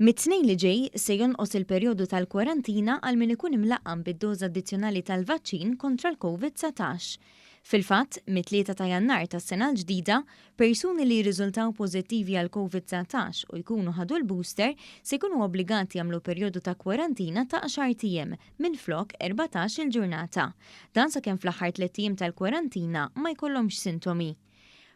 Mit-Tnejn li ġej se jonqos il-perjodu tal-kwarantina għal min ikun imlaqqam bid-doża addizzjonali tal-vaċċin kontra l-Covid 19. Fil-fatt, mit-Tlieta ta' Jannar tas-sena l-ġdida, persuni li jirriżultaw pożittivi għall-Covid 19 u jkunu ħadu l-booster se jkunu obbligati jagħmlu perjodu ta' kwarantina ta' għaxart ijiem minflok 14-il ġurnata. Dan sakemm fl-aħħar tlett ijiem tal-kwarantina ma jkollhomx sintomi.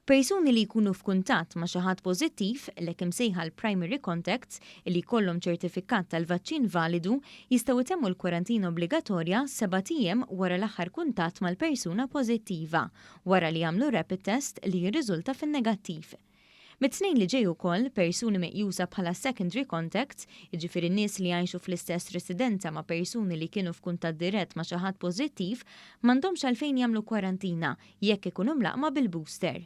Persuni li jkunu f'kuntatt ma' xi ħadd pożittiv, l-hekk imsejħa l-primary contacts, li jkollhom ċertifikat tal-vaċċin validu, jistgħu jtemmu l-kwarantina obbligatorja sebat ijiem wara l-aħħar kuntatt mal-persuna pożittiva, wara li jagħmlu rapid test li jirriżulta fin-negattiv. Mit-Tnejn li ġej ukoll, persuni meqjusa bħala secondary contacts, jiġifieri nies li jgħixu fl-istess residenza ma' persuni li kienu f'kuntatt dirett ma' xi ħadd pożittiv, m'għandhomx għalfejn jagħmlu kwarantina jekk ikunu mlaqqma bil-booster.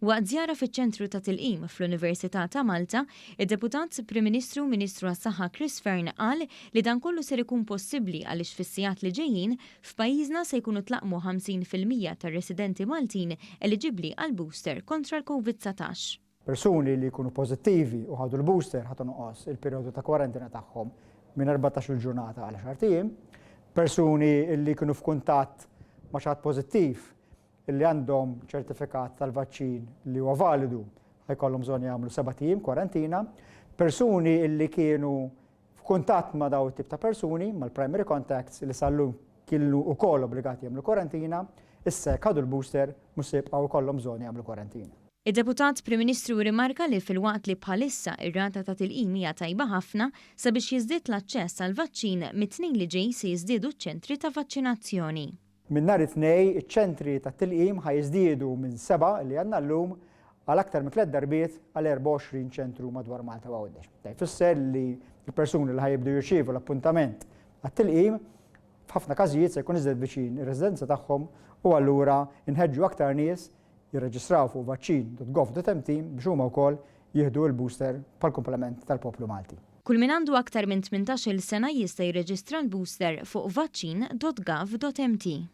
Waqt żjara fiċ-ċentru ta' tilqim fl-Università ta' Malta, id-Deputat Prim Ministru u Ministru għas-Saħħa Chris Fearne qal li dan kollu ser ikun possibbli għaliex fis-sigħat li ġejjin, f'pajjiżna se jkunu tlaqqmu 50% tar-residenti Maltin eliġibbli għall-booster kontra l-Covid 19. Persuni li jkunu pożittivi u ħadu l-booster ħa tonqos il-perjodu ta' kwarantina tagħhom minn 14-il ġurnata għal għaxart ijiem. Persuni li jkunu f'kuntatt ma' xi ħadd pożittiv li għandhom ċertifikat tal-vaċċin li huwa validu ħa jkollhom bżonn jagħmlu sebat ijiem kwarantina. Persuni li kienu f'kuntatt ma' daw it-tip ta' persuni, mal-primary contacts li sal-lum kienu wkoll obbligati jagħmlu kwarantina, issa jekk ħadu l-booster mhux se jibqgħu jkollhom bżonn jagħmlu kwarantina. Id-Deputat Prim Ministru rrimarka li filwaqt li bħalissa ir-rata ta' tilqim hija tajba ħafna, sabiex jiżdied l-aċċess għall-vaċċin, mit-Tnejn li ġej se jiżdiedu ċ-ċentri ta' vaċċinazzjoni. Minn nhar it-Tnejn, iċ-ċentri tat-tilqim ħa jiżdiedu minn sebgħa li għandna llum għal aktar minn tliet darbiet għal 24 ċentru madwar Malta u Għawdex. Dan jfisser li l-persuni li ħa jibdew jirċievu l-appuntament għat-tilqim f'ħafna każijiet se jkun iżjed viċin ir-residenza tagħhom u allura nħeġġu aktar nies jirreġistraw fuq vaċċin.gov.mt biex huma wkoll jieħdu l-booster bħall-kumplament tal-poplu Malti. Kull min għandu aktar minn 18-il sena jista' jirreġistra l-booster fuq vaċċin.gov.mt.